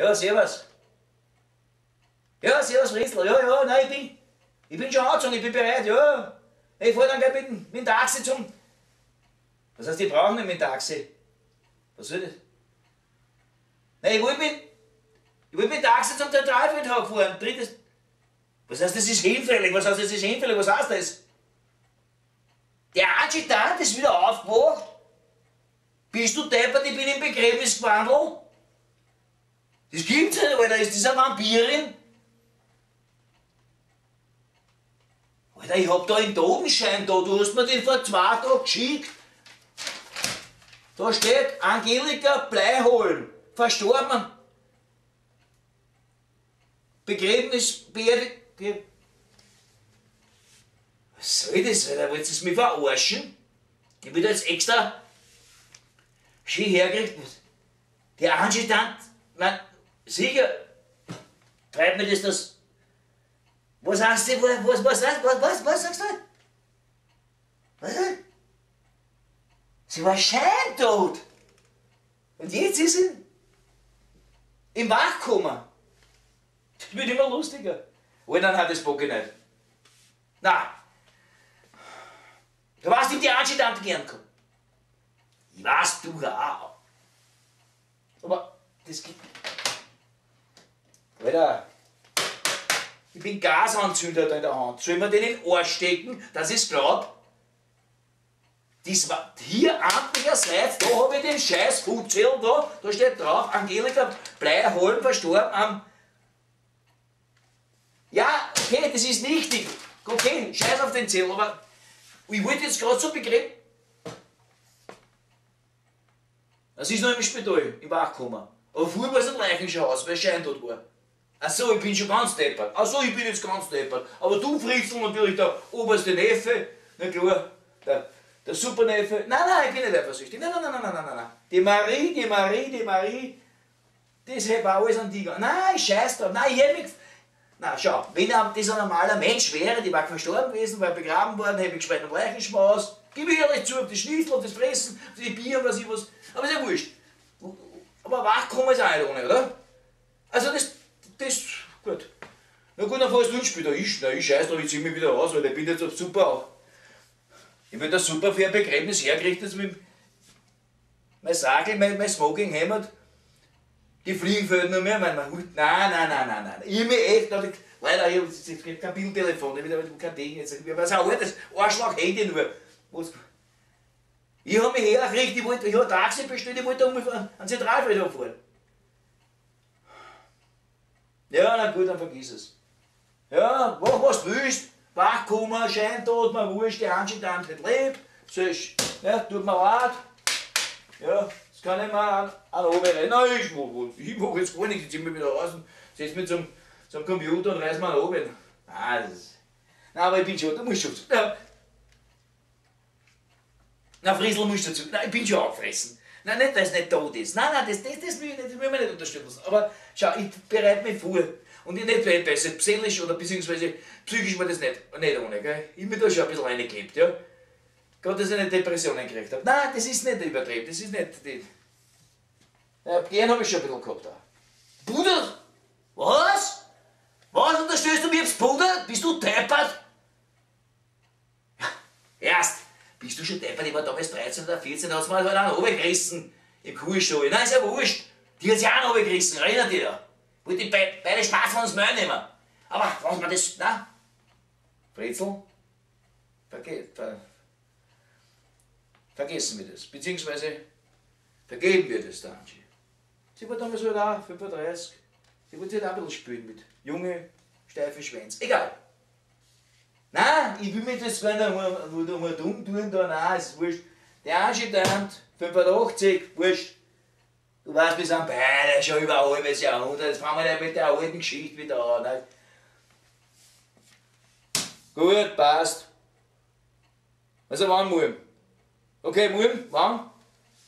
Ja, servus. Ja, servus Fritzl. Ja, ja, nein, ich bin schon angezogen, ich bin bereit, ja. Ich fahr dann gleich mit dem Taxi zum... Was heißt, die brauchen nicht mit dem Taxi? Was soll das? Nein, ich wollt mit dem Taxi zum Zentralfriedhof fahren. Drittes... Was heißt, das ist hinfällig? Was heißt, das ist hinfällig? Was heißt das? Der Adjutant ist wieder aufgewacht. Bist du deppert? Ich bin im Begräbnisgewandl. Das gibt's nicht, Alter. Ist das eine Vampirin? Alter, ich hab da einen Totenschein da. Du hast mir den vor 2 Tagen geschickt. Da steht Angelika Bleiholm, verstorben. Begräbnis, Beerdigung. Was soll das, Alter? Wollt ihr mich verarschen? Ich bin da jetzt extra schön hergekriegt. Der Adjutant, man, sicher, treibt mir das das. Was heißt das? Was sagst du? Was? Sie war scheintot. Und jetzt ist sie im Wachkoma. Das wird immer lustiger. Alter, nein, das pack ich nicht. Na. Du weißt, ich die Adjutant gern gehabt. Ich weiß, du auch. Aber das gibt. Alter, ich bin Gasanzünder da in der Hand. Soll ich mir den in den Arsch stecken, dass ich's glaub? Das war hier amtlicherseits, da hab ich den scheiß Hutzettel da, da steht drauf, Angelika Bleiholm verstorben am... Ja, okay, das ist nichtig. Okay, scheiß auf den Zettel, aber ich wollte jetzt gerade so begräben. Das ist noch im Spital, im Wachkoma. Aber vorher war es ein Leichenschau aus, weil es scheintot war. Ach so, ich bin schon ganz deppert. Ach so, ich bin jetzt ganz deppert. Aber du, Fritzl, natürlich der oberste Neffe, na klar, der Superneffe. Nein, nein, ich bin nicht eifersüchtig. Nein, nein, nein, nein, nein, nein, nein. Die Marie, die Marie, die Marie, das war alles an die gegangen. Nein, ich scheiß drauf. Nein, ich hätte mich... Na, schau, wenn das ein normaler Mensch wäre, die war verstorben gewesen, war begraben worden, hätte ich gescheit einen Leichenschmaus. Gib ich ehrlich zu, ob das Schnitzel, ob das Fressen, ob die Bier, was ich was. Aber ist ja wurscht. Aber wach kommen ist auch nicht ohne, oder? Also das, gut. Na gut, dann fahrst du ins Spiel. Ich scheiß drauf, ich zieh mich wieder aus, weil ich bin jetzt super auch. Ich bin da super für ein Begräbnis hergerichtet mit mein Sakel, mein Smoking-Hemd. Die Fliegen fehlen nur mehr, mein Hut. Nein, nein, nein, nein, nein. Ich mich echt, leider, ich hab kein Bildtelefon, ich hab kein Ding, jetzt, ich weiß auch altes Arschloch-Handy nur. Was? Ich hab mich hergerichtet, ich hab ein Taxi bestellt, ich wollte um an den Zentralfriedhof fahren. Ja, na gut, dann vergiss es. Ja, mach was du willst. Wachkoma, Scheintot, mir wurscht, die Adjutant hat lebt. Ist, ja, tut mir leid. Ja, das kann ich mir an oben rein. Nein, ich mach jetzt gar nichts, ich zieh mich wieder raus und setz mich zum Computer und reiß mir an oben. Nein, das ist, nein, aber ich bin schon, du musst schon. Ja. Na, Fritzl musst du dazu. Nein, ich bin schon angefressen. Nein, nicht, weil es nicht tot ist. Nein, nein, das will ich mir nicht unterstellen lassen. Aber schau, ich bereite mich vor. Und ich nicht, weil besser seelisch oder beziehungsweise psychisch war das nicht ohne, gell? Ich bin da schon ein bisschen reingeklebt, ja. Gerade, dass ich eine Depression gekriegt habe. Nein, das ist nicht übertrieben, das ist nicht. Die, ja, gern habe ich schon ein bisschen gehabt auch. Bruder! Was? Was unterstellst du mir jetzt, Bruder? Bist du deppert? Ja, erst, bist du schon deppert? Ich war damals 13 oder 14, da hat's mir halt einen runtergerissen im Kuhstall. Nein, ist ja wurscht. Die hat sich auch runtergerissen, erinnert dich da. Wollte ich beide Spaß von uns Maul nehmen. Aber was man das, na? Fritzl, vergessen wir das. Beziehungsweise vergeben wir das der Angie. Sie war damals halt auch 35. Sie wollte halt auch ein bisschen spielen mit junge, steife Schwänze. Egal. Nein, ich will mir das gar nicht nur dumm tun da, nein, ist wurscht. Der Adjutant, 85, wurscht. Du weißt, wir sind beide schon über ein halbes Jahrhundert. Jetzt fangen wir nicht mit der alten Geschichte wieder an. Ne? Gut, passt. Also wann, Muim? Okay, Muim, wann?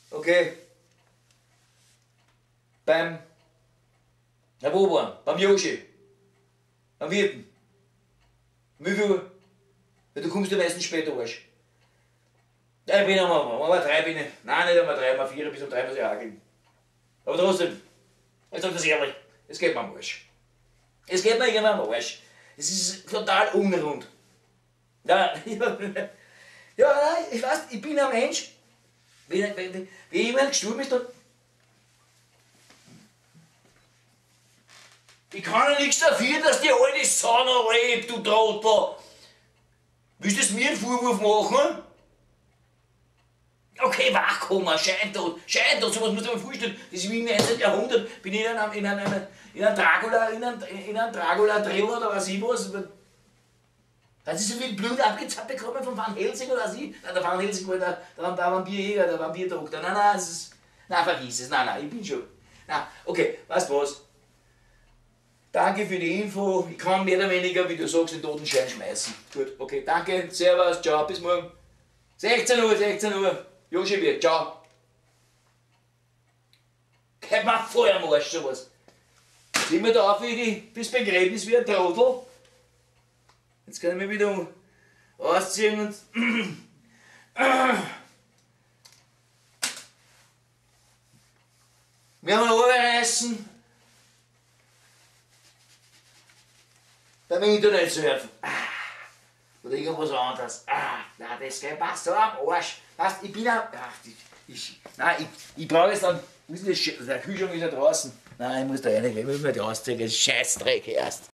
Okay. Beim. Na, wo waren? Beim Yoshi. Am Wirten. Wie viel Uhr? Ja, du kommst ja meistens später, Arsch. Ja, ich bin um 3 bin ich. Nein, nicht um 3, um 4 bis um 3 muss ich hakeln. Aber trotzdem, ich sag das ehrlich. Es geht mir am Arsch. Es geht mir irgendwann am Arsch. Es ist total unrund. Ja, ja, ja, nein, ich weiß, ich bin ein Mensch. Wenn jemand gestorben ist, dann. Ich kann ja nichts dafür, dass die alte Sau noch lebt, du Trottel. Willst du mir einen Vorwurf machen? Okay, Wachkoma, Scheintod, Scheintod, sowas musst du dir mal vorstellen. Das ist wie im 19. Jahrhundert, bin ich in einem Dracula, in einem Dracula-Thriller oder was ich was. Hat sie so viel Blut abgezapft bekommen von Van Helsing oder was ich? Nein, der Van Helsing war der Vampirjäger, der Vampirdoktor. Nein, nein, es ist, nein, vergiss es, nein, nein, ich bin schon. Nein, okay, weißt du was? Danke für die Info. Ich kann mehr oder weniger, wie du sagst, den Totenschein schmeißen. Gut, okay, danke, servus, ciao, bis morgen. 16 Uhr, 16 Uhr. Joshi wird, ciao. Geht mir voll am Arsch, sowas. Sind wir da auf, wie die, bis Begräbnis wie ein Trottel? Jetzt kann ich mich wieder ausziehen und. Wir haben runterreißen. Beim Internet surfen. Ah, oder irgendwas anderes. Ah, nein, das geht mir so am Arsch. Weißt, ich bin am. Ach, nein, ich brauche jetzt dann. Der Kühlschrank ist ja draußen. Nein, ich muss da rein, ich muss mir die ausziehen. Scheißdreck erst.